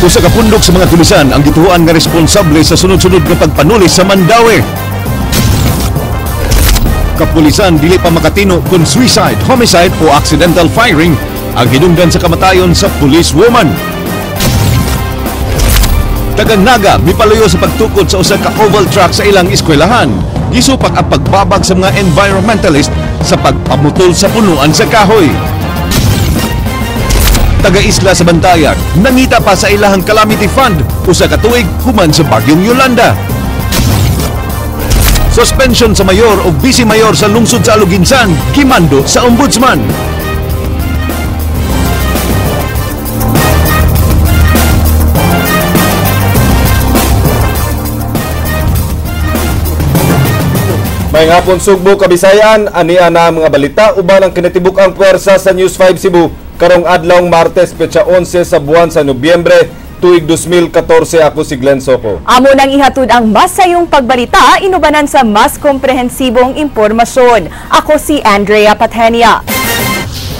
Usa ka pundok sa mga tulisan ang gituoan nga responsable sa sunod-sunod nga pagpanuli sa Mandaue. Kapulisan dili pa makatino kung suicide, homicide o accidental firing ang hinungdan sa kamatayon sa policewoman. Tagang Naga mipaluyo sa pagtukod sa usa ka oval track sa ilang eskwelahan. Gisupak ang pagbabag sa mga environmentalist sa pagpamutol sa punuan sa kahoy. Taga-isla sa Bantayan, nangita pa sa ilahang Calamity Fund usa ka tuig human sa Bagyong Yolanda. Suspension sa mayor o vice mayor sa lungsod sa Aluginsan, gimando sa ombudsman. May hapon Sugbo, Kabisayan, ania na ang mga balita uban ang kinatibuk ang puwersa sa News 5 Cebu karong adlawng Martes, petsa 11 sa buwan sa Nobyembre, tuig 2014. Ako si Glenn Soco. Amo nang ihatod ang masayong pagbalita, inubanan sa mas komprehensibong impormasyon. Ako si Andrea Patenia.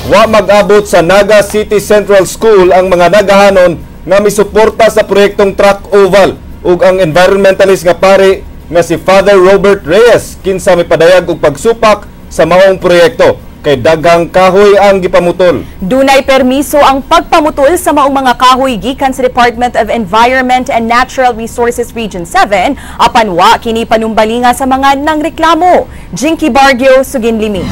Wa mag-abot sa Naga City Central School ang mga nagahanon nga misuporta sa proyektong Track Oval ug ang environmentalist nga pari nga si Father Robert Reyes kinsa mipadayag og pagsupak sa maong proyekto kay daghang kahoy ang gipamutol. Dunay permiso ang pagpamutol sa maong mga kahoy gikan sa Department of Environment and Natural Resources Region 7 apan wa kini panumbalinga sa mga nangreklamo. Jinky Bargio, Suginlimi.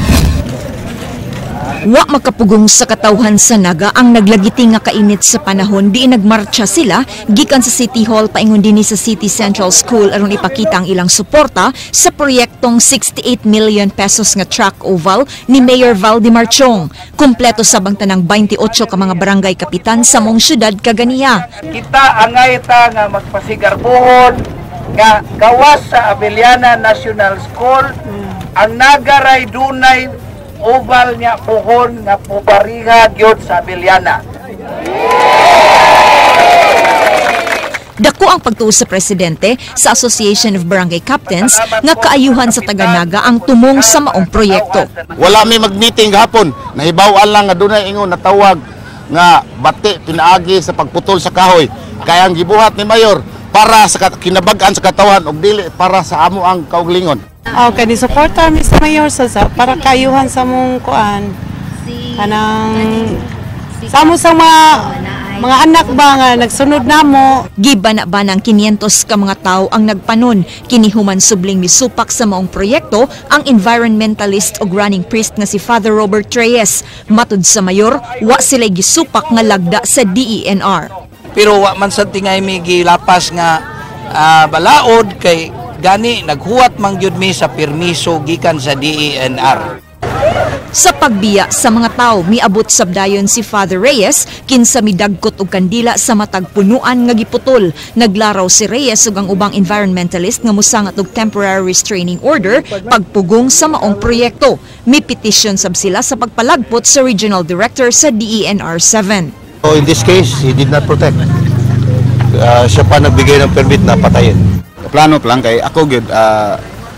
Wa makapugong sa katawhan sa Naga ang naglagiti nga kainit sa panahon diin nagmarcha sila gikan sa City Hall paingon dinhi sa City Central School aron ipakita ang ilang suporta sa proyektong 68 million pesos nga track oval ni Mayor Valdemar Chong. Kumpleto sab ang tanang 28 ka mga barangay kapitan sa mong syudad kaganiya. Kita angay ta nga magpasigarbuhon nga gawas sa Abellana National School ang Nagaray dunay oval niya puhon nga pupariha gyud sa Abellana. Dako ang pagtuo sa presidente sa Association of Barangay Captains nga kaayuhan sa taga-Naga ang tumong sa maong proyekto. Wala may mag-meeting gahapon, nahibaw-an lang nga dunay ingon natawag nga bati pinaagi sa pagputol sa kahoy. Kaya ang gibuhat ni Mayor para sa kinabag-an sa katawan og dili para sa amo ang kauglingon. Okay, ni suporta mi sa mayor sa para kayuhan sa mong kuan. Kanang sa amo sa mga anak ba nga nagsunod namo. Giba na ba ng 500 ka mga tao ang nagpanon kini human subling misupak sa maong proyekto ang environmentalist og running priest nga si Father Robert Reyes. Matud sa mayor, wa sila gisupak nga lagda sa DENR. Pero wa man sad tingay mi gilapas nga balaod kay gani naghuwat man gyud mi sa permiso gikan sa DENR. Sa pagbiya sa mga tao, miabot sabdayon si Father Reyes kinsa midagkot og kandila sa matag punuan nga giputol. Naglaraw si Reyes ug ang ubang environmentalist nga mosangat og temporary restraining order pagpugong sa maong proyekto. Mi-petition sab sila sa pagpalagpot sa regional director sa DENR 7. So in this case, he did not protect. Siya pa nagbigay ng permit na patayin. Plano lang kay ako gyud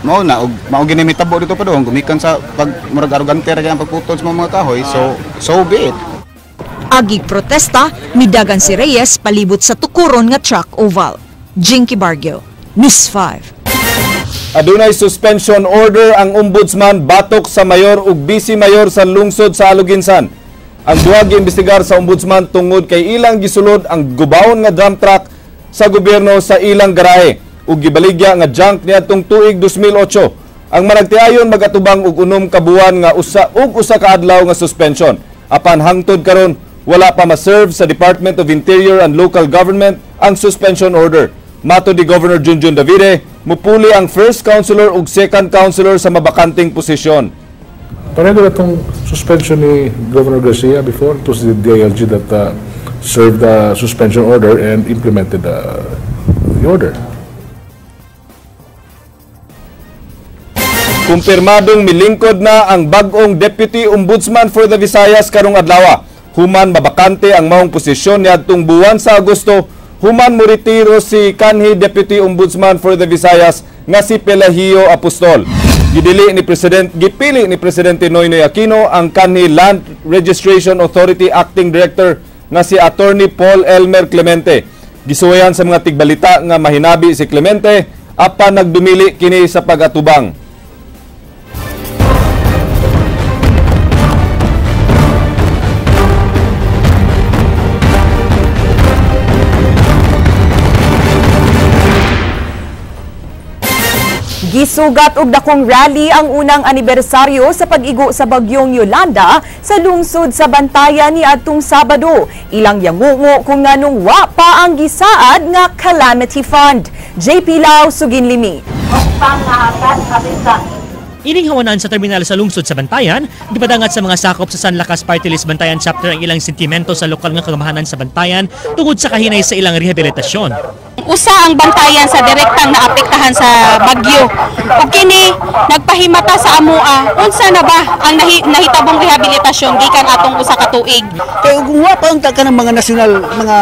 mao na og mao gini mitabo dito pa doon gumikan sa pag murag arogante ra kay ang pagputol sa mga kahoy, so be it. Agig protesta, midagan si Reyes palibot sa tukuron nga track oval. Jinky Bargio, News 5. Adunay suspension order ang ombudsman batok sa mayor ug vice mayor sa lungsod sa Aluginsan. Ang duha giimbestigar sa ombudsman tungod kay ilang gisulod ang gubawon nga drum truck sa gobyerno sa ilang garahe ug gibaligya nga junk niadtong tuig 2008. Ang managtiayon magatubang og 6 ka buwan nga usa ug usa ka adlaw nga suspension. Apan hangtod karon wala pa ma-serve sa Department of Interior and Local Government ang suspension order. Matod ni Governor Junjun Davide, mupuli ang first councilor ug second councilor sa mabakanting posisyon. Pareho na itong suspension ni Governor Garcia before. It was the DILG that served the suspension order and implemented the order. Kumpirmadong milingkod na ang bag-ong Deputy Ombudsman for the Visayas karong adlaw. Human mabakante ang maong posisyon niadtong buwan sa Agosto, human moretiro si kanhi Deputy Ombudsman for the Visayas nga si Pelagio Apostol. Gipili ni Presidente Noynoy Aquino ang kanhi Land Registration Authority Acting Director nga si Attorney Paul Elmer Clemente. Gisuwayan sa mga tigbalita nga mahinabi si Clemente apan nagdumili kini sa pag-atubang. Gisugat og dakong rally ang unang anibersaryo sa pag-igo sa bagyong Yolanda sa lungsod sa Bantayan niadtong Sabado. Ilang yangungo kung nganong wa pa ang gisaad nga Calamity Fund. JP Lau, Suginlimi. Ining hawanan sa terminal sa lungsod sa Bantayan, gipadangat sa mga sakop sa San Lakas Party List Bantayan Chapter ang ilang sentimento sa lokal nga kagamahanan sa Bantayan tungod sa kahinay sa ilang rehabilitasyon. Usa ang Bantayan sa direktang naapektahan sa bagyo. Ug kini nagpahimata sa amoa, unsa na ba ang nahitabong rehabilitasyon gikan atong usa ka tuig. Kay ug wa pa unta ka ng mga national, mga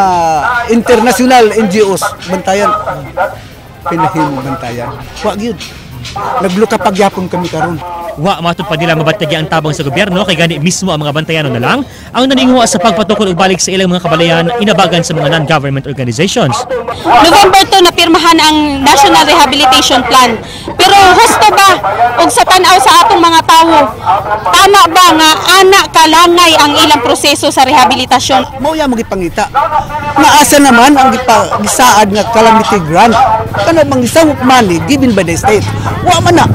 international NGOs Bantayan. Pinahimo Bantayan. Wa gyud. Nagluka pagyapon kami karon. Wa matud pa nila mabatagi ang tabang sa gobyerno kay gani mismo ang mga Bantayano na lang ang naninguha sa pagpatukod og balik sa ilang mga kabalayan inabagan sa mga non-government organizations. November 2 napirmahan ang National Rehabilitation Plan. Pero husto ba og sa tan-aw sa atong mga tawo, tama ba nga ana kalangay ang ilang proseso sa rehabilitasyon? Mao ya magipangita. Naasa naman ang gisaad nga calamity grant? Kana bang isang money given by the state? Wa man na.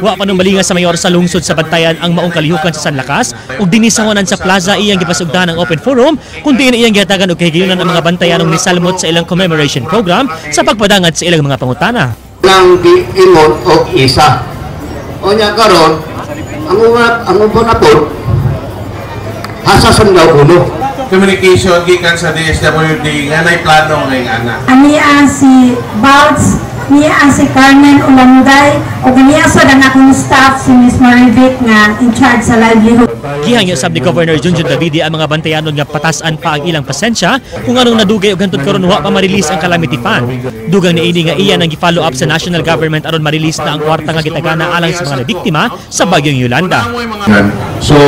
Wa pa malinga sa mayor sa lungsod sa Bantayan ang maong kalihukan sa San Lakas ug dinisawanan sa plaza iyang gipasugdan ang open forum kun diin iyang gihatagan og kahigayunan ang mga Bantayanong nisalmot sa ilang commemoration program sa pagpadangat sa ilang mga pangutana. Nang giingon og isa. Unya karon ang uban na pod hasa sa ulo. Communication gikan sa DSWD nga nay plano ngayong ana. Ania si Balz, niya si Carmen Ulanday, o niya sa ang akong staff si Ms. Marivic nga in charge sa livelihood. Gihangyo sab ni Governor Junjun Davide ang mga Bantayanon nga patasan pa ang ilang pasensya kung anong nadugay og hantod karon wa pa ma-release ang calamity fund. Dugang niini nga iya nang gi-follow up sa national government aron ma-release na ang kwarta nga gitagana alang sa mga nabiktima sa bagyong Yolanda. So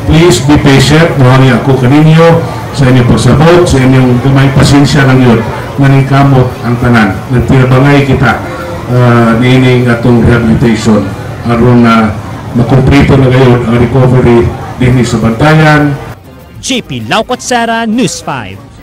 please be patient, muhari ako kaninyo sa inyong pagsabot, sa inyong gamay pasensya lang yun. Naningkamot ang tanan. Nagtirabangay kita niining atong rehabilitation aron na makumplito na ngayon ang recovery dinhi sa Bantayan. JP Laucotsera, News 5.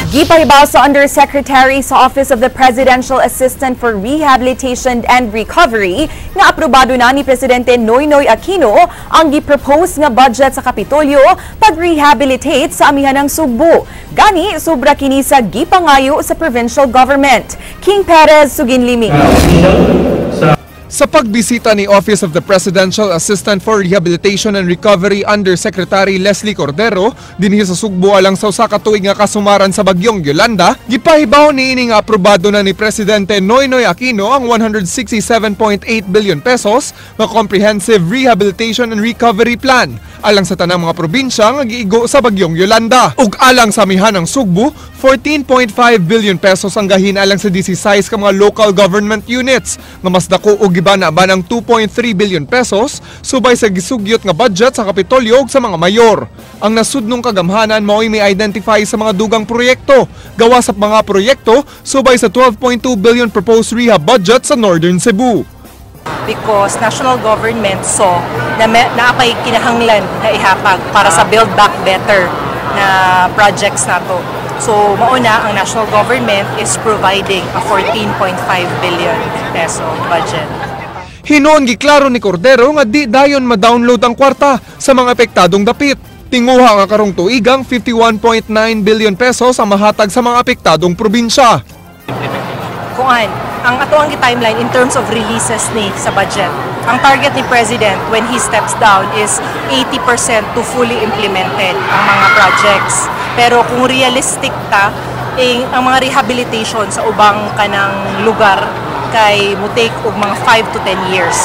Gipahibaw sa Undersecretary sa Office of the Presidential Assistant for Rehabilitation and Recovery nga aprobado na ni Presidente Noynoy Aquino ang gi-propose nga budget sa Kapitolyo pag-rehabilitate sa amihan ng Sugbo. Gani, sobra kini sa gipangayo sa provincial government. King Perez, Suginlimi. Sa pagbisita ni Office of the Presidential Assistant for Rehabilitation and Recovery Undersecretary Leslie Cordero dinhi sa Sugbo alang sa usa ka tuig nga kasumaran sa bagyong Yolanda, gipahibaw niini nga aprobado na ni Presidente Noynoy Aquino ang 167.8 billion pesos nga Comprehensive Rehabilitation and Recovery Plan alang sa tanang mga probinsya nga giigo sa bagyong Yolanda. Ug alang sa amihan ng Sugbo, 14.5 billion pesos ang gahin alang sa 16 ka mga local government units nga mas dako og giba na ba ng 2.3 billion pesos subay sa gisugyot nga budget sa Kapitolyo ug sa mga mayor. Ang nasudnong kagamhanan mao'y may identify sa mga dugang proyekto, gawa sa mga proyekto subay sa 12.2 billion proposed rehab budget sa Northern Cebu. Because national government saw na naapay kinahanglan na ihapag para sa Build Back Better na projects nato. So mauna ang national government is providing a 14.5 billion peso budget. Hinuon giklaro ni Cordero nga di dayon ma-download ang kwarta sa mga apektadong dapit. Tinguha nga karong tuigang 51.9 billion pesos ang mahatag sa mga apektadong probinsya. Kuan, ang ato ang timeline in terms of releases ni sa budget. Ang target ni President when he steps down is 80% to fully implemented ang mga projects. Pero kung realistic ta, ang mga rehabilitation sa ubang kanang lugar kay mo take og mga 5 to 10 years.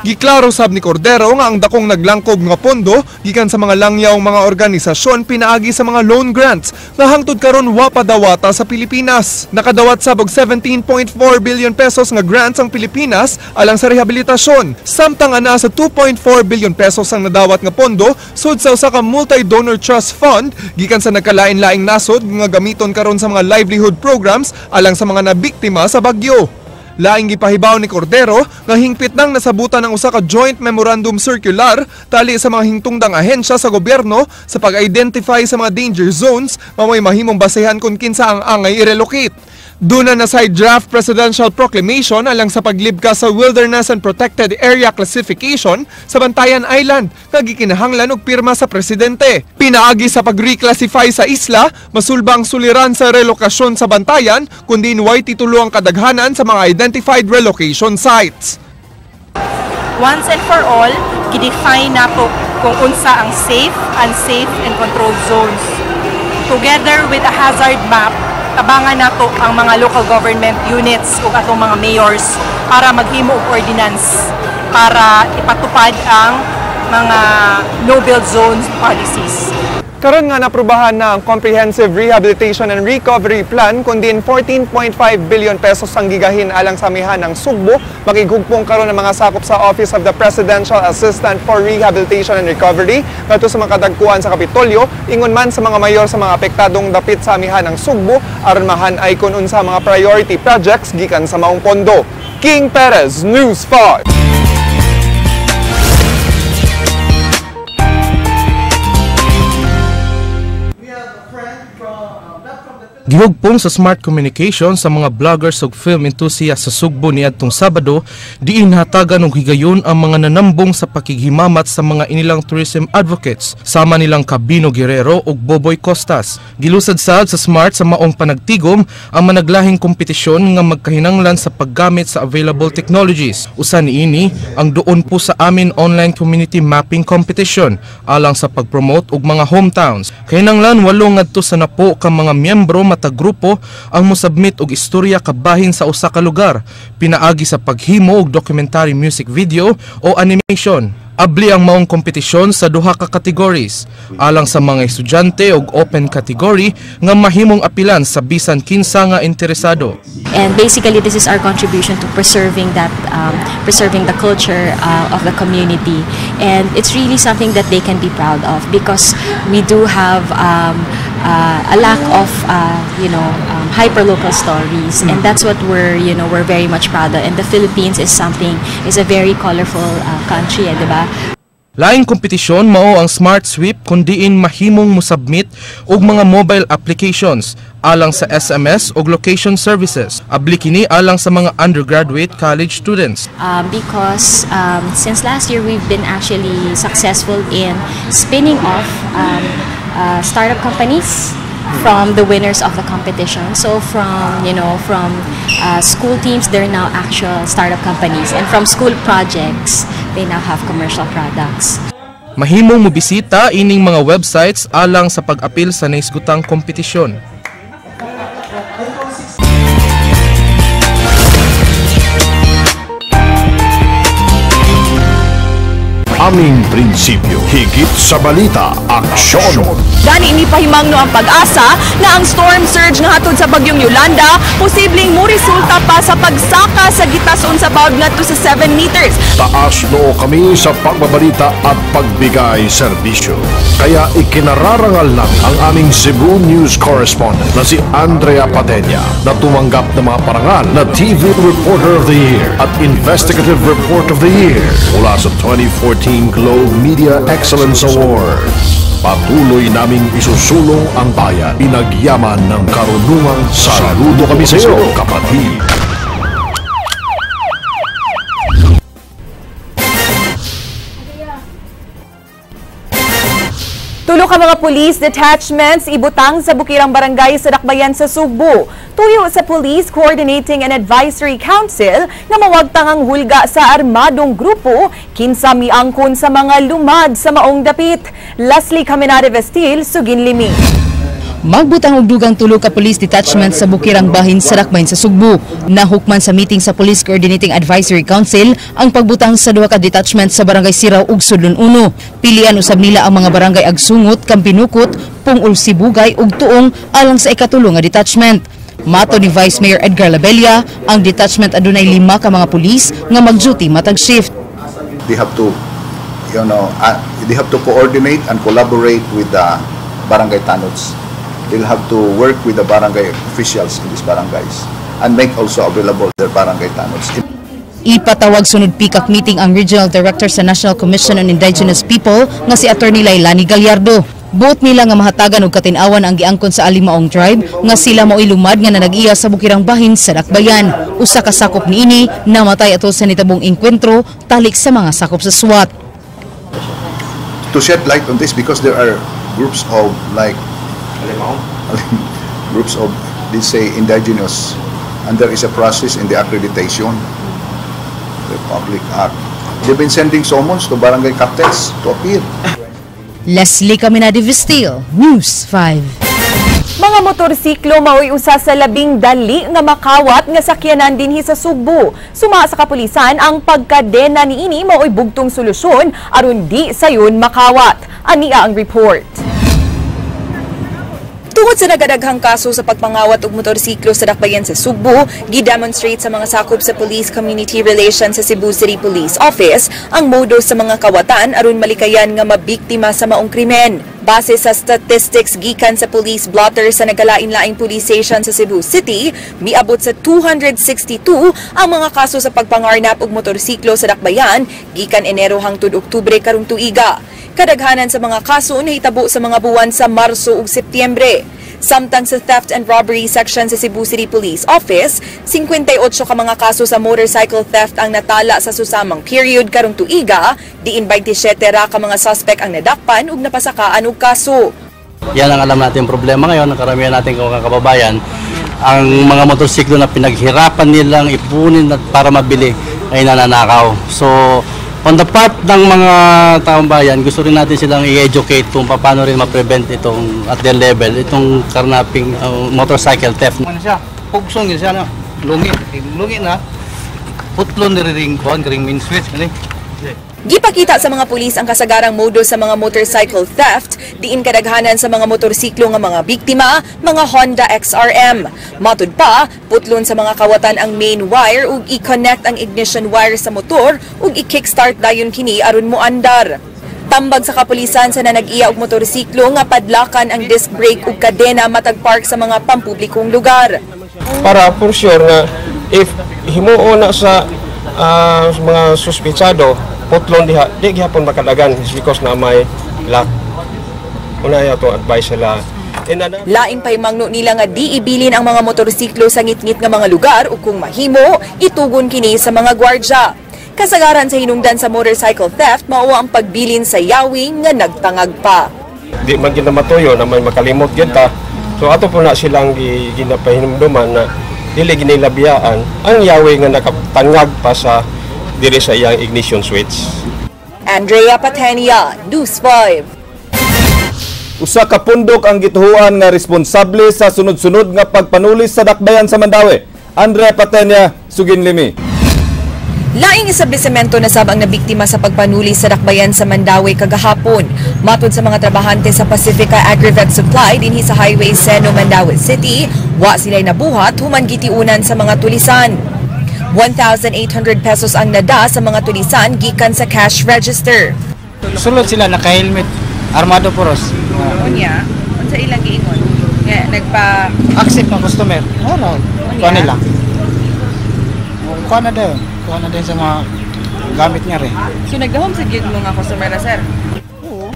Giklaro sab ni Cordero nga ang dakong naglangkob nga pondo gikan sa mga langyawng mga organisasyon pinaagi sa mga loan grants nga hangtod karon wa pa dawata sa Pilipinas. Nakadawat sab og 17.4 billion pesos nga grants ang Pilipinas alang sa rehabilitasyon, samtang ana sa 2.4 billion pesos ang nadawat nga pondo sud sa usa ka multi-donor trust fund gikan sa nagkalain-laing nasod nga gamiton karon sa mga livelihood programs alang sa mga nabiktima sa bagyo. Laing gipahibaw ni Cordero nga hingpit nang nasabutan ang usa ka joint memorandum circular tali sa mga hingtungdang ahensya sa gobyerno sa pag-identify sa mga danger zones nga may mahimong basehan kung kinsa ang angay i-relocate. Duna na sa draft presidential proclamation alang sa paglibka sa Wilderness and Protected Area Classification sa Bantayan Island nga gikinahanglan og pirma sa presidente. Pinaagi sa pag-reclassify sa isla, masulba ang suliran sa relokasyon sa Bantayan kundi way titulo ang kadaghanan sa mga identified relocation sites. Once and for all, gidefine nato kung unsa ang safe, unsafe, and controlled zones. Together with a hazard map, tabangan nato ang mga local government units ug atong mga mayors para maghimo og ordinance para ipatupad ang mga no-build zones policies. Karon nga naprubahan na ang Comprehensive Rehabilitation and Recovery Plan kundin 14.5 billion pesos ang gigahin alang sa amihan ng Sugbo, makighugpong karon ang mga sakop sa Office of the Presidential Assistant for Rehabilitation and Recovery ngadto sa mga kadagkuan sa Kapitolyo, ingon man sa mga mayor sa mga apektadong dapit sa amihan ng Sugbo aron mahan-ay kun unsa mga priority projects gikan sa maong pondo. King Perez, News 5. Gihugpong sa Smart Communication sa mga vloggers ug film enthusiasts sa Sugbo niadtong Sabado, diin hatagan og higayon ang mga nanambong sa pakighimamat sa mga inilang tourism advocates sama nilang Cabino Guerrero ug Boboy Costas. Gilusad sad sa Smart sa maong panagtigom ang managlahing kompetisyon nga magkahinanglan sa paggamit sa available technologies. Usa niini ang doon po sa amin online community mapping competition alang sa pagpromote og mga hometowns. Kahinanglan 8 ngadto sa 10 ka mga miyembro matag grupo ang mosubmit og istorya kabahin sa usa ka lugar pinaagi sa paghimo og documentary music video o animation. Abli ang maong kompetisyon sa duha ka categories alang sa mga estudyante og open category nga mahimong apilan sa bisan kinsa nga interesado. And basically this is our contribution to preserving that preserving the culture of the community, and it's really something that they can be proud of because we do have a lack of hyper-local stories, and that's what we're very much proud of. And the Philippines is a very colorful country, diba? Laing kompetisyon mao ang Smart Sweep kundiin mahimong mosubmit og mga mobile applications alang sa SMS og location services. Abli kini alang sa mga undergraduate college students. Because since last year we've been actually successful in spinning off startup companies from the winners of the competition. So from school teams, they're now actual startup companies, and from school projects, they now have commercial products. Mahimong mobisita ining mga websites alang sa pag-apil sa naisgutang kompetisyon. Aming prinsipyo, higit sa balita, aksyon. Gani ni pahimangno ang pag-asa na ang storm surge nga hatod sa bagyong Yolanda posibleng moresulta pa sa pagsaka sa gitason sa bawd ngadto sa 7 meters. Taas noo kami sa pagbabalita at pagbigay serbisyo. Kaya ikinararangal namin ang aming Cebu News Correspondent na si Andrea Padilla na tumanggap ng mga parangal na TV Reporter of the Year at Investigative Report of the Year mula sa 2014 Globe Media Excellence Awards. Patuloy naming isusulong ang bayan, pinagyaman ng karunungang saludo kami sa iyo, kapatid. Tulo ka mga police detachments ibutang sa Bukirang Barangay sa Dakbayan sa Sugbo. Tuyo sa Police Coordinating and Advisory Council nga mawagtang ang hulga sa armadong grupo kinsa miangkon sa mga lumad sa maong dapit. Leslie Caminade Vestil, Suginlimi. Magbutang og dugang tulo ka police detachment sa Bukirang bahin sa Dakbayan sa Sugbo. Nahukman sa meeting sa Police Coordinating Advisory Council ang pagbutang sa duha ka detachment sa Barangay Siraw ug Sudlon 1. Pilian usab nila ang mga barangay Agsungot, Kampinukot, Pungol Sibugay ug Tuong alang sa ikatulo nga detachment. Mato ni Vice Mayor Edgar Labella, ang detachment adunay 5 ka mga pulis nga mag-duty matag shift. They have to, they have to coordinate and collaborate with the barangay tanods. They'll have to work with the barangay officials in these barangays and make also available their barangay tanods. Ipatawag sunod PICAC meeting ang Regional Director sa National Commission on Indigenous People nga si Attorney Lailani Gallardo. Buot nila nga mahatagan og katin-awan ang giangkon sa Alimaong tribe nga sila mao'y lumad nga nanag-iya sa Bukirang bahin sa Dakbayan. Usa ka sakop niini namatay atol sa nitabong engkwentro talik sa mga sakop sa SWAT. To shed light on this, because there are groups of like groups of, they say, indigenous, and there is a process in the accreditation, the Public Act. They've been sending summons to barangay captains to appear. Leslie Caminade Vistil, News 5. Mga motorsiklo mao'y usa sa labing dali nga makawat nga sakyanan dinhi sa Sugbo. Suma sa kapulisan, ang pagkadena niini mao'y bugtong solusyon aron di sayon makawat. Ania ang report. Tungod sa nagadaghang kaso sa pagpangawat og motorsiklo sa Dakbayan sa Sugbo, gi-demonstrate sa mga sakop sa Police Community Relations sa Cebu City Police Office ang modus sa mga kawatan aron malikayan nga mabiktima sa maong krimen. Base sa statistics gikan sa police blotter sa nagkalain-laing police station sa Cebu City, miabot sa 262 ang mga kaso sa pagpangarnap og motorsiklo sa Dakbayan gikan Enero hangtod Oktubre karong tuiga. Kadaghanan sa mga kaso nahitabo sa mga buwan sa Marso ug Setyembre. Samtang sa Theft and Robbery Section sa Cebu City Police Office, 58 ka mga kaso sa motorcycle theft ang natala sa susamang period karong tuiga, diin 27 ra ka mga suspect ang nadakpan ug napasakaan og kaso. Yan ang alam natin problema ngayon ng karamihan nating mga kababayan. Ang mga motorsiklo na pinaghirapan nilang ipunin at para mabili ay nananakaw. So, on the part ng mga taong bayan, gusto rin natin silang i-educate kung paano rin ma-prevent itong at their level, itong carnapping, motorcycle theft. Ano siya? Pugson yun siya na. Lungi. Lungi na. Putlon ni ring kuan ring main switch kani. Gipakita sa mga pulis ang kasagarang modus sa mga motorcycle theft, diin kadaghanan sa mga motorsiklo nga mga biktima, mga Honda XRM. Matud pa, putlon sa mga kawatan ang main wire ug i-connect ang ignition wire sa motor ug i-kickstart dayon kini aron moandar. Tambag sa kapulisan sa nanag-iya og motorsiklo nga padlakan ang disc brake ug kadena matag park sa mga pampublikong lugar. Para for sure nga if himuon na sa mga suspitsado, putlon diha, di gihapon makadagan because na may lock. Una ato advice sila. Laing pahimangno nila nga di ibilin ang mga motorsiklo sa ngitngit nga mga lugar ug kung mahimo, itugon kini sa mga gwardya. Kasagaran sa hinungdan sa motorcycle theft mao ang pagbilin sa yawing nga nagtangag pa. Di man gid na matuyo na may makalimot gyud ta. So ato po na silang ginapahinumduman na dili ginilabiyaan ang yawing nga nakatangag pa sa diri sa iyang ignition switch. Andrea Patenia, News 5. Usa ka pundok ang gituhuan nga responsable sa sunod-sunod nga pagpanulis sa Dakbayan sa Mandaue. Andrea Patenia, sugin limi. Laing establishmento na sab ang nabiktima sa pagpanulis sa Dakbayan sa Mandaue kagahapon. Matod sa mga trabahante sa Pacifica Agrivet Supply dinhi sa Highway Seno, Mandaue City, wa sila'y nabuhat human gitiunan sa mga tulisan. 1,800 pesos ang nada sa mga tulisan gikan sa cash register. Sulod sila naka-helmet, armado poros. Unya, unsa ilang giingon? Nga nagpa Accept ng customer. Wala. Kuha nila. Kuha na din. Kuha na din sa mga gamit niya rin. So nagdahom sa gyud mga customer na sir. Oo.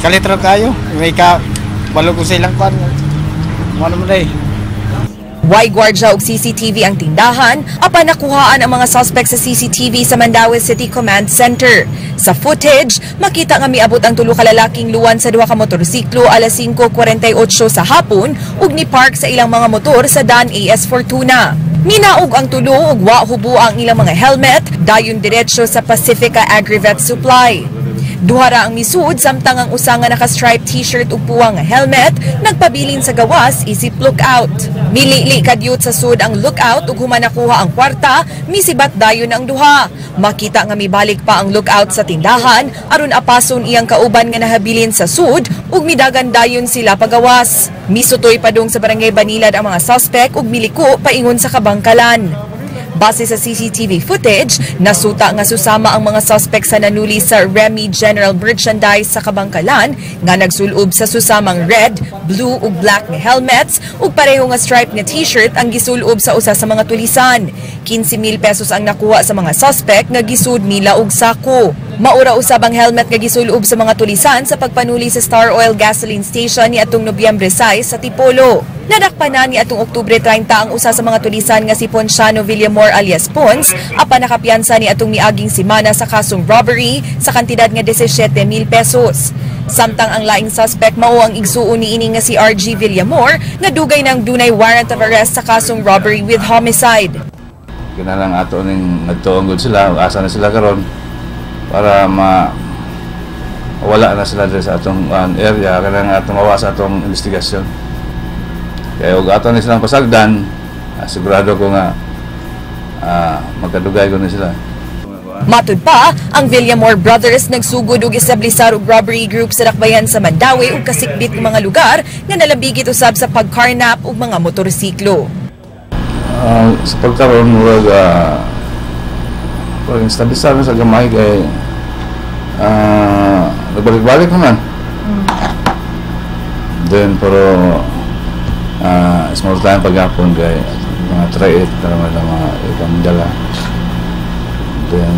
Kalitro kayo. May ka balog ko sa ilang kuha. Ano mo na eh. Way gwardya og CCTV ang tindahan, apan nakuhaan ang mga suspect sa CCTV sa Mandaue City Command Center. Sa footage, makita nga miabot ang tulo ka lalaking luwan sa duha ka motorsiklo alas 5:48 sa hapon ug ni-park sa ilang mga motor sa Dan AS Fortuna. Minaog ang tulo ug wa hubo ang ilang mga helmet dayon diretso sa Pacifica Agrivet Supply. Duha ra ang misuod samtang ang usa nga naka-striped t-shirt ug puwang nga helmet nagpabilin sa gawas isip lookout. Milili kadyot sa sud ang lookout ug human nakuha ang kwarta, misibat dayon ang duha. Makita nga mibalik pa ang lookout sa tindahan aron apason iyang kauban nga nahabilin sa sud ug midagan dayon sila pagawas. Misutoy padung sa barangay Banilad ang mga suspect ug miliko paingon sa kabangkalan. Base sa CCTV footage, nasuta nga susama ang mga suspect sa nanuli sa Remy General Merchandise sa Kabangkalan nga nagsulob sa susamang red, blue ug black nga helmets ug pareho nga stripe nga t-shirt ang gisulob sa usa sa mga tulisan. 15,000 pesos ang nakuha sa mga suspect nga gisud nila og sako. Maura usab ang helmet nga gisulob sa mga tulisan sa pagpanuli sa Star Oil Gasoline Station ni atong Nobyembre 6 sa Tipolo. Nadakpan na ni atong Oktubre 30 ang usa sa mga tulisan nga si Ponciano Villamor alias Pons apan nakapiyansa ni atong miaging semana sa kasong robbery sa kantidad nga 17,000 pesos. Samtang ang laing suspect mao ang igsuon niini nga si RG Villamor nga dugay ng dunay warrant of arrest sa kasong robbery with homicide. Kinahanglan ato ning nagtuong gud sila, asa na sila karon para ma wala na sila diri sa atong area, kanang atong mawa sa atong investigasyon. Kaya og ato ni silang pasagdan, sigurado ko nga magkadugay ko ni sila. Matud pa, ang Villamor brothers nagsugod og establisar og robbery group sa dakbayan sa Mandaue ug kasikbit nga mga lugar nga nalabigit usab sa pagkarnap og mga motorsiklo. Sa pagkaroon murag pag establisar sa gamay kay nagbalik-balik naman. Then pero small time paghapon kay mga try it para mga ibang dala. Then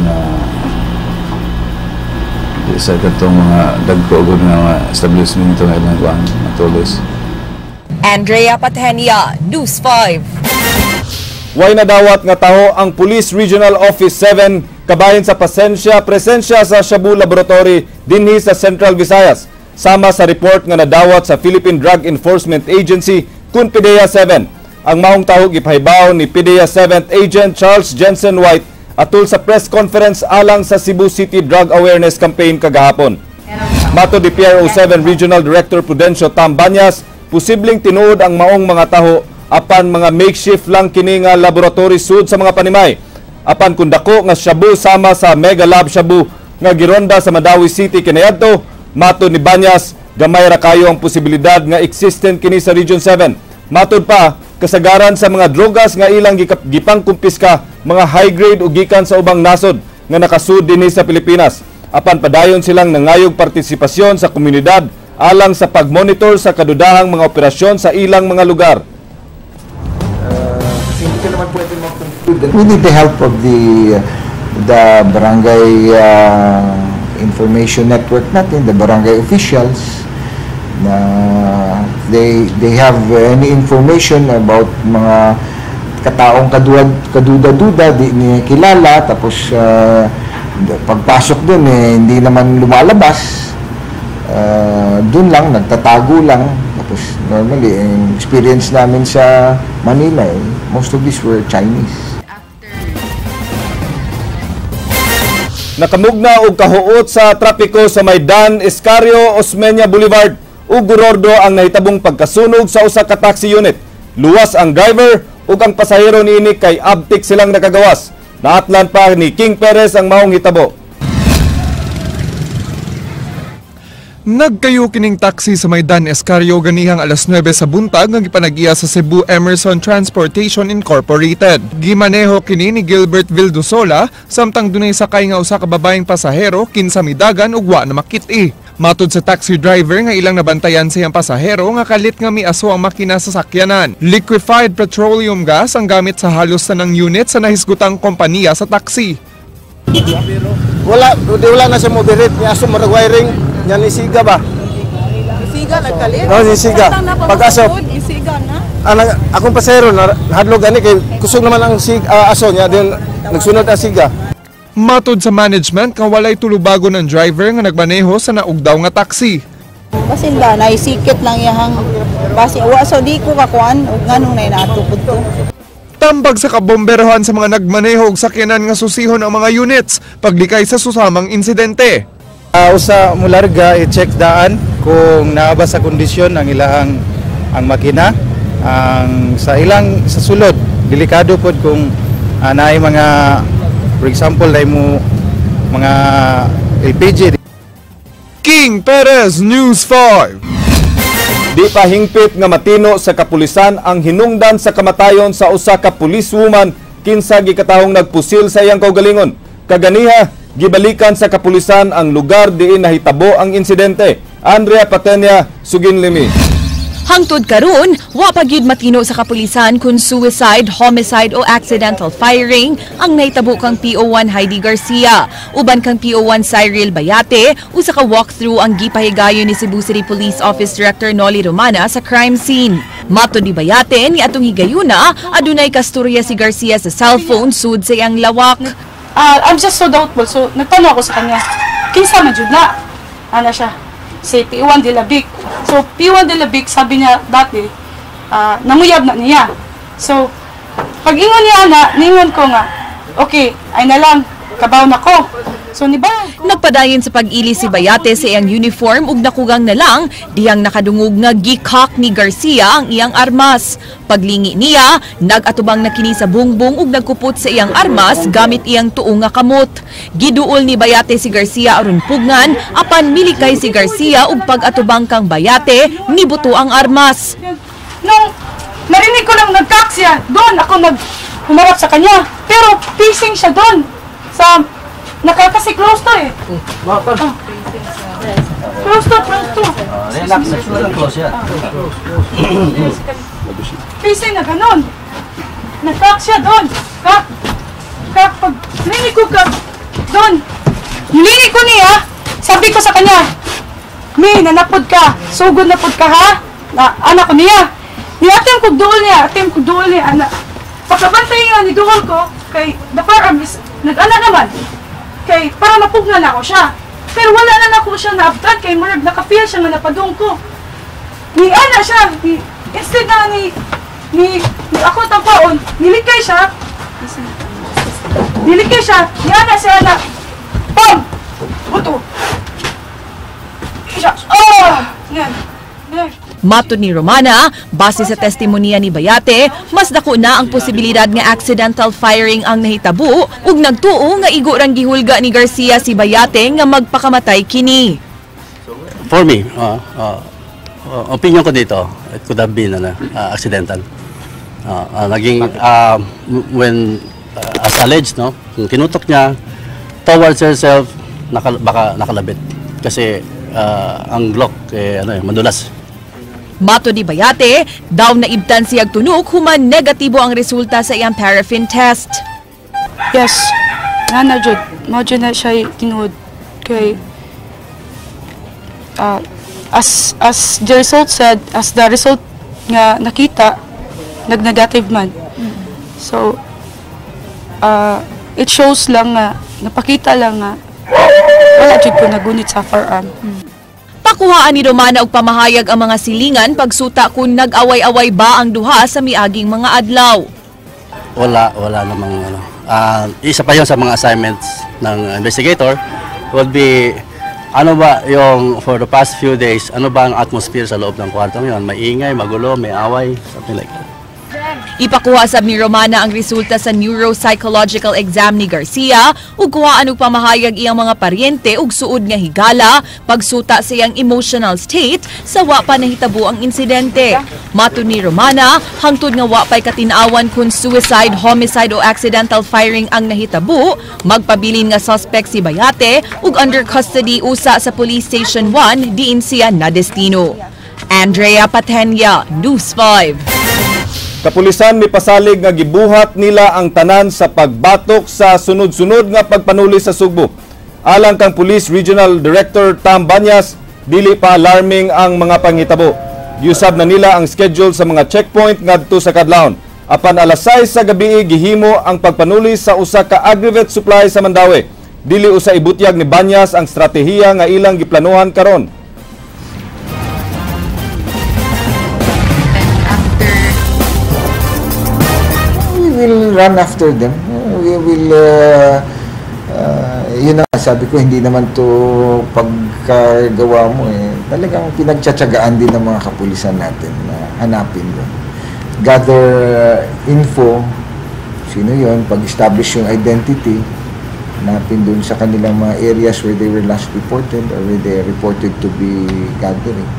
di sa katong mga dagko gud nga mga establishment nga ilang kuan matulis. Andrea Patenia, News 5. Way nadawat nga taho ang Police Regional Office 7 kabahin sa presensya sa Shabu Laboratory dinhi sa Central Visayas. Sama sa report nga nadawat sa Philippine Drug Enforcement Agency kun PDEA 7. Ang maong taho gipahibaw ni PDEA 7th Agent Charles Jensen White atul sa press conference alang sa Cebu City Drug Awareness Campaign kagahapon. Matod ni PRO7 Regional Director Prudencio Tambanyas, posibleng tinuod ang maong mga taho apan mga makeshift lang kini nga laboratory sud sa mga panimay. Apan kung dako nga shabu sama sa Mega Lab Shabu nga gironda sa Mandaue City kaniadto, matod ni Banyas, gamay ra kayo ang posibilidad nga existent kini sa Region 7. Matod pa, kasagaran sa mga drogas nga ilang gipangkumpiska mga high grade o gikan sa ubang nasod nga nakasud dinhi sa Pilipinas. Apan padayon silang nangayog partisipasyon sa komunidad alang sa pagmonitor sa kadudahang mga operasyon sa ilang mga lugar. We need the help of the barangay information network natin, the barangay officials, na they have any information about mga kataong kaduda-duda, di niya kilala, tapos pagpasok dun eh, hindi naman lumalabas, dun lang, nagtatago lang. Tapos normally, ang experience namin sa Manila, eh, most of these were Chinese. Nakamugna og kahuot sa trapiko sa Maydan Escario Osmeña Boulevard ug Gorordo ang nahitabong pagkasunog sa usa ka taxi unit. Luwas ang driver ug ang pasahero niini kay abtik silang nakagawas. Naatlan pa ni King Perez ang maong hitabo. Nagkayo kining taxi sa Maydan Escario ganihang alas 9 sa buntag nga gipanag-iya sa Cebu Emerson Transportation Incorporated. Gimaneho kini ni Gilbert Vildosola samtang dunay sakay nga usa ka babaeng pasahero kinsa midagan ug wa na makit-i. Matod sa taxi driver nga ilang nabantayan sa iyang pasahero nga kalit nga miaso ang makina sa sakyanan. Liquefied petroleum gas ang gamit sa halos tanang unit sa nahisgutang kompanya sa taxi. Wala, wala na siya moderate niya aso marag wiring. Yan isiga ba? Isiga nagkalit. No, isiga. Pag-aso. Isiga na. Akong pasahero na hadlok gani kay kusog naman ang aso niya din nagsunod ang siga. Matod sa management kawalay tulubago ng driver nga nagmaneho sa naugdaw nga taxi. Basin ba naisikit lang iyahang basi wa so di ko kakuan ug nganong nay natukod ko. Tambag sa kabomberohan sa mga nagmaneho og sakyanan nga susihon ang mga units paglikay sa susamang insidente. Usa mularga i-check daan kung naa ba sa kondisyon ang ilahang ang makina ang sa ilang sa sulod. Delikado pod kung naay mga, for example, naay mo mga LPG. King Perez, News 5. Di pa hingpit nga matino sa kapulisan ang hinungdan sa kamatayon sa usa ka policewoman kinsa gikatahong nagpusil sa iyang kaugalingon. Kaganiha, gibalikan sa kapulisan ang lugar diin nahitabo ang insidente. Andrea Patenia, sugin limi. Hangtod karon, wa pa gyud matino sa kapulisan kung suicide, homicide o accidental firing ang nahitabo kang PO1 Heidi Garcia. Uban kang PO1 Cyril Bayate, usa ka walkthrough ang gipahigayon ni Cebu City Police Office Director Noli Romana sa crime scene. Matod ni Bayate, ni atong higayuna, adunay kasturya si Garcia sa cellphone sud sa iyang lawak. I'm just so doubtful. So, nagtanong ako sa kanya, kinsa man jud na? Ana siya, si P1 de la Vic. So, P1 de la Vic, sabi niya dati, nanguyab na niya. So, pag ingon niya na, ningon ko nga, okay, ay na lang, kabaw na ko. So, ni ba? Nagpadayon sa pag-ili si Bayate sa iyang uniform ug nakugang na lang dihang nakadungog nga gikak ni Garcia ang iyang armas. Paglingi niya, nag-atubang na kini sa bungbong ug nagkupot sa iyang armas gamit iyang tuo nga kamot. Giduol ni Bayate si Garcia aron pugnan, apan milikay si Garcia ug pag-atubang kang Bayate, nibuto ang armas. Nung narinig ko lang nagkak siya, doon ako naghumarap sa kanya. Pero facing siya doon sa nakakasi close to eh. Close to, close to. Relax, close yan. Facing na ganun. Nagkak siya doon. Kak. Kak, pag linig ko kak, doon. Nilig ko niya, sabi ko sa kanya, Mi, nanapod ka. Sugod na pod ka ha. Na, anak ko niya. Ni atim kog duol niya, atim kog duol niya, anak. Pagkabantay nga ni duol ko, kay the firearm is, nag-ana naman. Kay para mapugnan ako siya. Pero wala na nako siya naabtan kay murag naka-feel siya nga napadung ko. Ni ana siya, ni, instead na ni ako tampaon, nilikay siya. Nilikay siya, ni ana siya na. Pam! Buto. Siya. Oh! Yan. Matod ni Romana, base sa testimonya ni Bayate, mas dako na ang posibilidad nga accidental firing ang nahitabo ug nagtuo nga igo rang gihulga ni Garcia si Bayate nga magpakamatay kini. For me, opinion ko dito, it could have been accidental. Naging when as alleged, no, kung tinutok niya towards herself, baka nakalabit kasi ang Glock madulas. Mato ni Bayate, daw naibtan siyag tunok human negatibo ang resulta sa iyang paraffin test. Yes, nana jud, mao jud na siya tinuod kay as the result said, as the result nga nakita, nag-negative man. So it shows lang nga napakita lang nga wala jud ko nagunit sa firearm. Pakuhaan ni Romana og pamahayag ang mga silingan pagsuta kung nag-away-away ba ang duha sa miaging mga adlaw. Wala namang ano. Isa pa yon sa mga assignments ng investigator would be ano ba yung for the past few days, ano ba ang atmosphere sa loob ng kwarto ngayon? May ingay, magulo, may away, something like that. Ipakuha sab ni Romana ang resulta sa neuropsychological exam ni Garcia ug kuhaan og pamahayag iyang mga paryente ug suod nga higala pagsuta sa iyang emotional state sa wa pa nahitabo ang insidente. Matod ni Romana, hangtod nga wa pay katin-awan kung suicide, homicide o accidental firing ang nahitabo, magpabilin nga suspect si Bayate ug under custody usa sa Police Station 1 diin siya nadestino. Andrea Patenia, News 5. Kapulisan mipasalig nga gibuhat nila ang tanan sa pagbatok sa sunod-sunod nga pagpanuli sa Sugbo. Alang kang Police Regional Director Tam Banyas, dili pa alarming ang mga panghitabo. Giusab na nila ang schedule sa mga checkpoint ngadto sa kadlawon. Apan alas 6 sa gabi gihimo ang pagpanuli sa usa ka aggregate supply sa Mandaue. Dili usa ibutyag ni Banyas ang estratehiya nga ilang giplanuhan karon. We will run after them. We will Yun na, sabi ko, hindi naman to pagkagawa mo eh. Talagang pinagtsatsagaan din ng mga kapulisan natin na hanapin yun. Gather info, sino yun, pag-establish yung identity, hanapin dun sa kanilang mga areas where they were last reported or where they are reported to be gathering.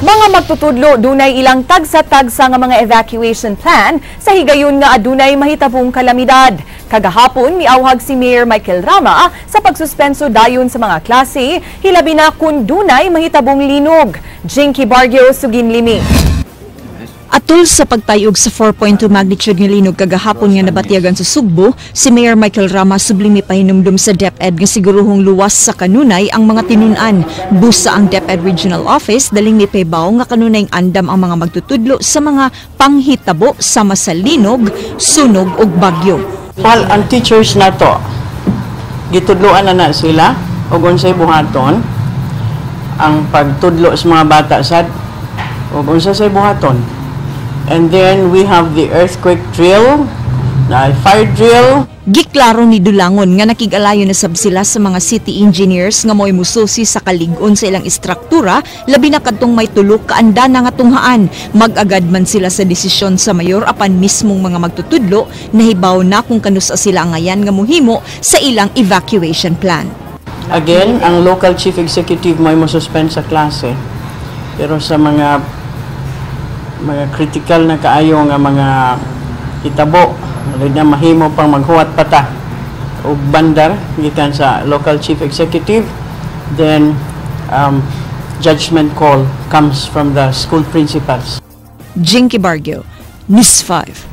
Mga magtutudlo dunay ilang tagsa-tagsa nga mga evacuation plan sa higayon nga adunay mahitabong kalamidad. Kagahapon miawhag si Mayor Michael Rama sa pagsuspenso dayon sa mga klase, hilabi na kun dunay mahitabong linog. Jinky Bargio, Suginlimi. Atul sa pagtayog sa 4.2 magnitude nga linog kagahapon nga nabatyagan sa Sugbo, si Mayor Michael Rama sublimi pahinumdum sa DepEd nga siguruhong luwas sa kanunay ang mga tinun-an. Busa ang DepEd Regional Office daling mipahibaw nga kanunayng andam ang mga magtutudlo sa mga panghitabo sama sa linog, sunog ug bagyo. Well, ang teachers na to, gitudloan na na sila og unsay buhaton ang pagtudlo sa mga bata sad og unsa say buhaton. And then we have the earthquake drill, na fire drill. Giklaro ni Dulangon nga nakig-alayo na sab sila sa mga city engineers nga mo'y mususi sa kalig-on sa ilang istruktura, labi na kadtong may tulo ka andana nga tunghaan. Mag-agad man sila sa desisyon sa mayor apan mismong mga magtutudlo nahibaw na kung kanusa sila ngayan nga muhimo sa ilang evacuation plan. Again, ang local chief executive mo'y mo-suspend sa klase. Pero sa mga critical na kaayo nga mga itabo, na mahimo pang maghuwat pata og bandar gikan sa local chief executive, then judgment call comes from the school principals. Jinky Bargio, News 5.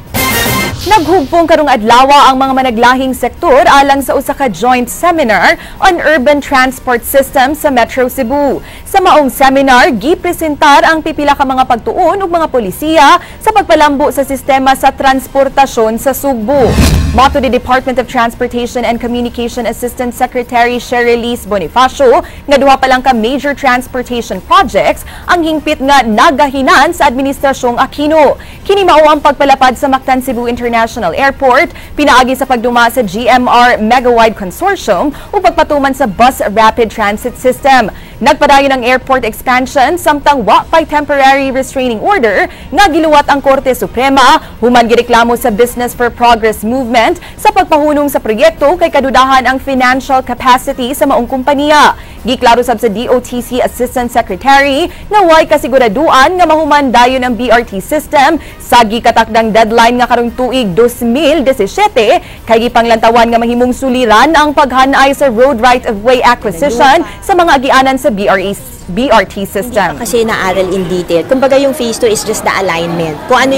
Naghugpong karong adlaw ang mga managlahing sektor alang sa usa ka joint seminar on urban transport system sa Metro Cebu. Sa maong seminar, gipresentar ang pipila ka mga pagtuon ug mga polisiya sa pagpalambo sa sistema sa transportasyon sa Sugbo. Mato ni Department of Transportation and Communication Assistant Secretary Sherilise Bonifacio nga duha pa lang ka major transportation projects ang hingpit nga nagahinan sa administrasyong Aquino. Kini mao ang pagpalapad sa Mactan Cebu International Airport, pinaagi sa pagduma sa GMR Megawide Consortium ug pagpatuman sa Bus Rapid Transit System. Nagpadayon ang airport expansion samtang wa pay temporary restraining order nga giluwat ang Korte Suprema human gireklamo sa Business for Progress Movement sa pagpahunong sa proyekto kay kadudahan ang financial capacity sa maong kompanya. Giklaro sab sa DOTC Assistant Secretary nga way kasiguraduan nga mahuman dayon ang BRT system sa gikatakdang deadline nga karong tuig 2017 kay gipanglantawan nga mahimong suliran ang paghanay sa road right of way acquisition sa mga agianan sa BRT system. Hindi pa kasi naaral in detail. Kumbaga yung phase 2 is just the alignment. Kung ano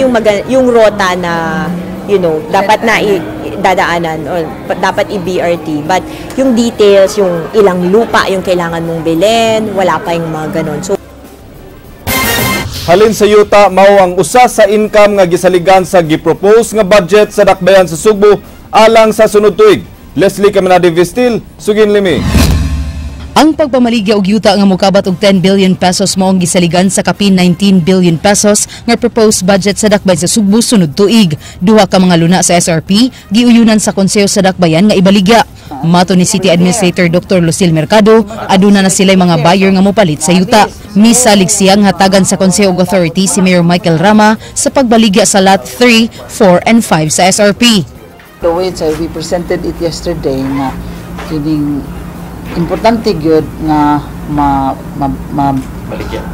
yung rota na, you know, dapat na dadaanan or dapat i-BRT. But yung details, yung ilang lupa yung kailangan mong bilhin, wala pa yung mga ganon. So, halin sa yuta mao ang usa sa income nga gisaligan sa gipropose nga budget sa Dakbayan sa Sugbo alang sa sunod tuig. Leslie Caminade Vistil, Suginlimi. Ang pagpamaligya og yuta nga mokabat og 10 billion pesos mao ang gisaligan sa kapin 19 billion pesos nga proposed budget sa Dakbayan sa Sugbo sunod tuig. Duha ka mga luna sa SRP giuyunan sa konseho sa Dakbayan nga ibaligya. Mato ni City Administrator Dr. Lucille Mercado, aduna na sila'y mga buyer nga mopalit sa yuta. Misalig siyang hatagan sa konseho og authority si Mayor Michael Rama sa pagbaligya sa lot 3, 4 and 5 sa SRP. The way we presented it yesterday nga kining importante gyud nga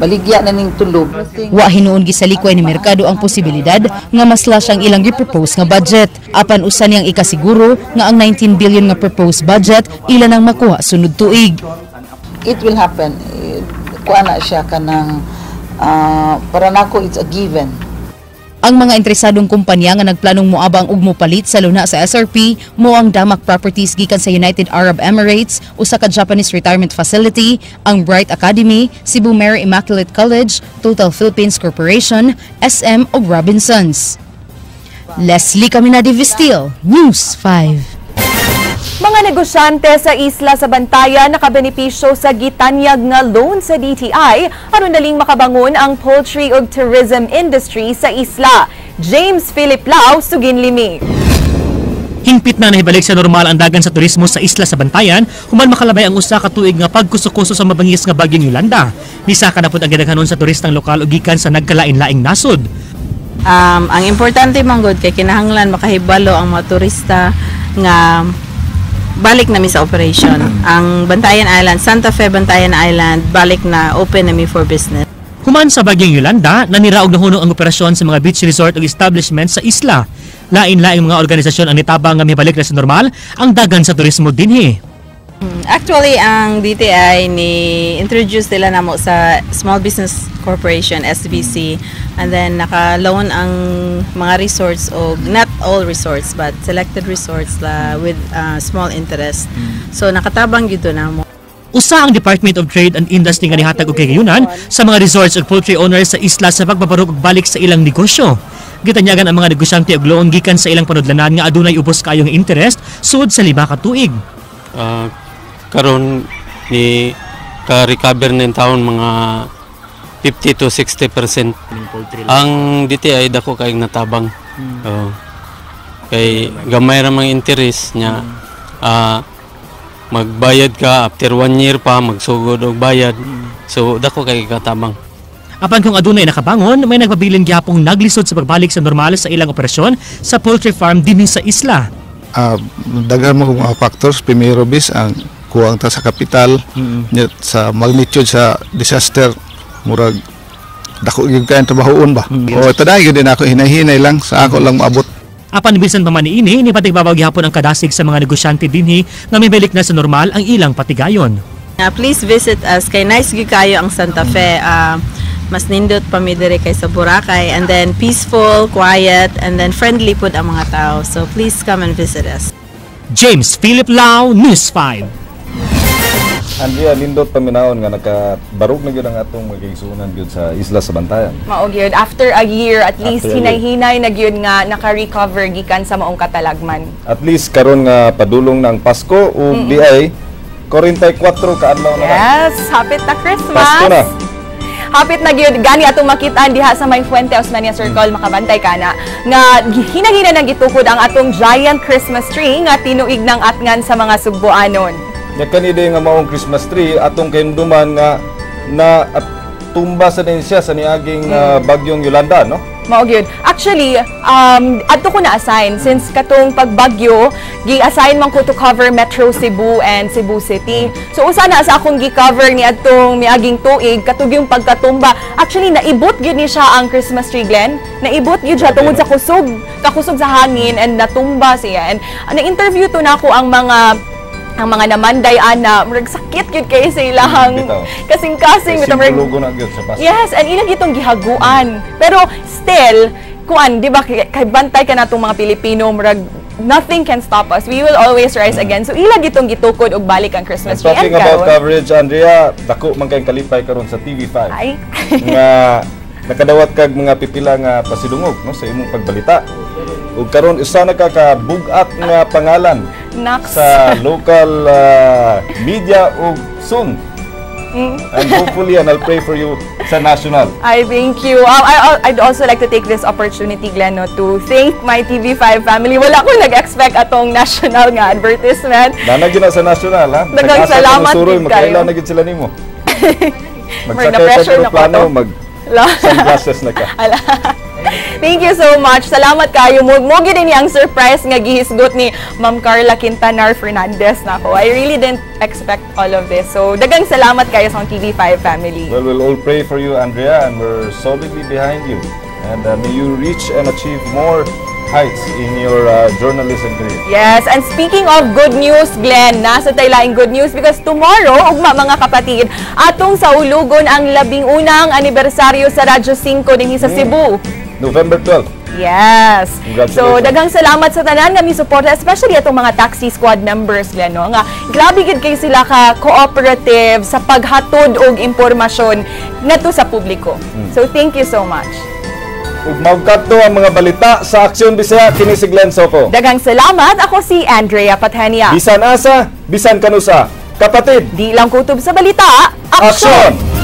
baligya na ning tulog. Wa hinuon gisalikway ni Mercado ang posibilidad nga maslash ang ilang gi-propose nga budget. Apan usa niyang ikasiguro nga ang 19 billion nga proposed budget ila nang makuha sunod tuig. It will happen. Kuha na siya kanang para nako it's a given. Ang mga interesadong kumpanya nga nagplanong moabang og mopalit sa luna sa SRP mo ang Damac Properties gikan sa United Arab Emirates, usa ka Japanese retirement facility, ang Bright Academy, Cebu Mary Immaculate College, Total Philippines Corporation, SM ug Robinsons. Leslie Caminade Vistil, News 5. Mga negosyante sa isla sa Bantayan nakabenepisyo sa gitanyag nga loan sa DTI aron daling makabangon ang poultry ug tourism industry sa isla. James Philip Lau, Suginlimi. Hingpit na nahibalik sa normal ang dagan sa turismo sa isla sa Bantayan human makalabay ang usa ka tuig nga pagkuso-kuso sa mabangis nga bagyong Yolanda. Nisaka na pud ang gidaghanon sa turistang lokal ug gikan sa nagkalain-laing nasod. Ang importante man gud kay kinahanglan makahibalo ang mga turista nga balik na mi sa operation. Ang Bantayan Island, Santa Fe Bantayan Island, balik na, open na mi for business. Human sa bagyong Yolanda, nanira og nahunong ang operasyon sa mga beach resort ug establishment sa isla. Lain-laing mga organisasyon ang nitabang nga mibalik na sa normal ang dagan sa turismo dinhi. Actually, ang DTI ni introduce nila namo sa Small Business Corporation, SBC, and then naka-loan ang mga resorts o not all resorts but selected resorts la with small interest. So nakatabang gyud to namo. Usa ang Department of Trade and Industry nga nihatag og kahigayunan sa mga resorts ug poultry owners sa isla sa pagbabarog og balik sa ilang negosyo. Gitanyagan ang mga negosyante og loan gikan sa ilang panudlanan nga adunay ubos kaayong interest sud sa 5 ka tuig. Karon ni ka-recover na taon mga 50 to 60%. Ang DTI dako kayong natabang. Oh. Kay gamay ra mang interest niya. Magbayad ka after 1 year pa magsugod og bayad. So dako kay katabang. Apan kung adunay nakabangon, may nagpabilin gihapong naglisod sa pagbalik sa normal sa ilang operasyon sa poultry farm dinhi sa isla. Daghan mo mga factors. Primero bis ang kuwang ta sa kapital, sa magnitude sa disaster, murag dako gyud kay trabahoon ba. O taday gyud ako hinay-hinay lang sa ako lang maabot. Apan bisan pa man niini, nipatigbabaw gihapon ang kadasig sa mga negosyante dinhi nga mibalik na sa normal ang ilang patigayon. Please visit us kay nice gyud kayo ang Santa Fe. Mas nindot pa mi diri kaysa Boracay, and then peaceful, quiet, and then friendly pud ang mga tao. So please come and visit us. James Philip Lau, News 5. Andrea, nindot paminaon nga nakabarog na gyud ang atong magigsuonan gyud sa isla sa Bantayan. Mao gyud, after a year at least hinay-hinay na gyud nga naka-recover gikan sa maong katalagman. At least karon nga padulong ng Pasko ug di ay 44 ka adlaw na lang. Yes, hapit na Christmas. Pasko na. Hapit na gyud gani atong makit-an diha sa may Fuente Osmeña Circle, makabantay ka na nga hinahina nang gitukod ang atong giant Christmas tree nga tinuig ng atngan sa mga Sugboanon. Nya kani day nga maong Christmas tree atong kahinumduman nga na at tumba sa din siya sa niaging bagyong Yolanda, no? Mao gyud. Actually, adto ko na-assign since katong pagbagyo, gi-assign man ko to cover Metro Cebu and Cebu City. So usa na sa akong gi-cover ni adtong miaging tuig katug yung pagkatumba. Actually naibot gyud ni siya ang Christmas tree, Glenn. Naibot gyud siya tungod sa kusog, kakusog sa hangin and natumba siya. And na-interview to nako ang mga namanday ana, murag sakit gyud kay sa ilahang kasing-kasing bitaw murag na gyud sa Pasko. Yes, and ilang itong gihaguan. Pero still, kuan, di ba kay bantay ka natong mga Pilipino, murag nothing can stop us. We will always rise again. So ilang itong gitukod og balik ang Christmas tree. Talking about coverage, Andrea, dako man kay kalipay karon sa TV5. Ay. Nga nakadawat kag mga pipila nga pasidungog, no, sa imong pagbalita. Ug karon usa na ka kabug-at nga pangalan Nax. Sa local media ug soon. And hopefully, and I'll pray for you sa national. I thank you. I'd also like to take this opportunity, Glenn, no, to thank my TV5 family. Wala ko nag-expect atong national nga advertisement. Dana gyud na sa national, ha? Daghang salamat gid kayo. Magkaila na gid sila nimo. Magsakay sa aeroplano, mag sunglasses na ka. Thank you so much. Salamat kayo. Mo gyud ni ang surprise nga gihisgot ni Ma'am Carla Quintanar Fernandez nako. I really didn't expect all of this. So daghang salamat kayo sa TV5 family. Well, we'll all pray for you, Andrea, and we're solidly behind you. And may you reach and achieve more heights in your journalism career. Yes, and speaking of good news, Glenn, nasa taylaing good news because tomorrow, ugma mga kapatid, atong saulugon ang 11 anibersaryo sa Radyo 5 dinhi sa Cebu. November 12. Yes. So daghang salamat sa tanan nga misuporta, especially atong mga taxi squad members, Glenn, no? Nga grabe gid kay sila ka cooperative sa paghatod og impormasyon ngadto sa publiko. So thank you so much. Ug maugkadto ang mga balita sa Aksyon Bisaya, kini si Glenn Soco. Daghang salamat, ako si Andrea Patenia. Bisan asa, bisan kanusa. Kapatid, di lang kutob sa balita, aksyon! Aksyon!